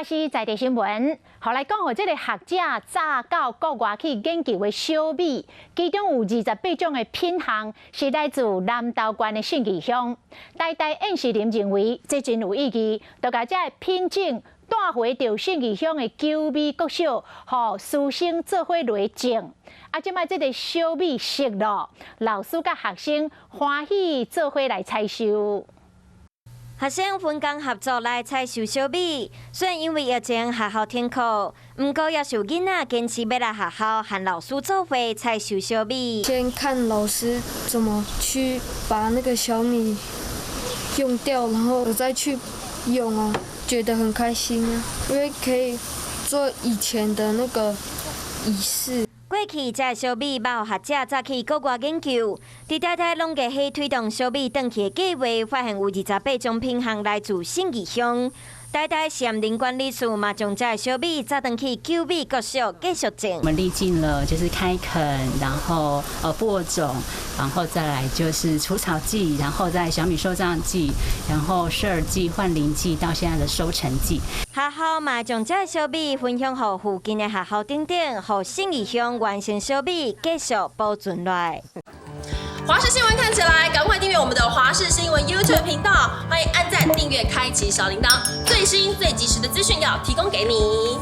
是在地新聞，予來講予這个學者早到國外去研究的小米，其中有28種的品項是來自南投縣的信義鄉。台大燕士林認為這真有意義，就共這个品種帶回著信義鄉的九美國小，予師生做伙來種。啊，這擺這个小米熟咯，老師佮學生歡喜做伙來採收。學生分工合作來採收小米，雖然因為疫情學校停課，毋過也是有囡仔堅持欲來學校和老師做伙採收小米。先看老師怎麼去把那個小米用掉，然後我再去用啊，覺得很開心啊，因為可以做以前的那個儀式。過去，這小米捌予學者早去國外研究，佇台大農藝系推動小米轉去的計畫，發現有28種品項來自信義鄉。台大實驗林管理處嘛，將這小米早轉去九美國小繼續種。我們歷經了就是開墾，然後播種，然後再來就是除草劑，然後再小米收藏季，然後攝季、換林季，到現在的收成季。學校嘛，將這小米分享予附近的學校等等，予信義鄉原生小米繼續保存落來。華視新聞看起來，趕快訂閱我們的華視新聞 YouTube 頻道，歡迎按讚、訂閱、開啟小鈴鐺，最新最及時的資訊要提供給你。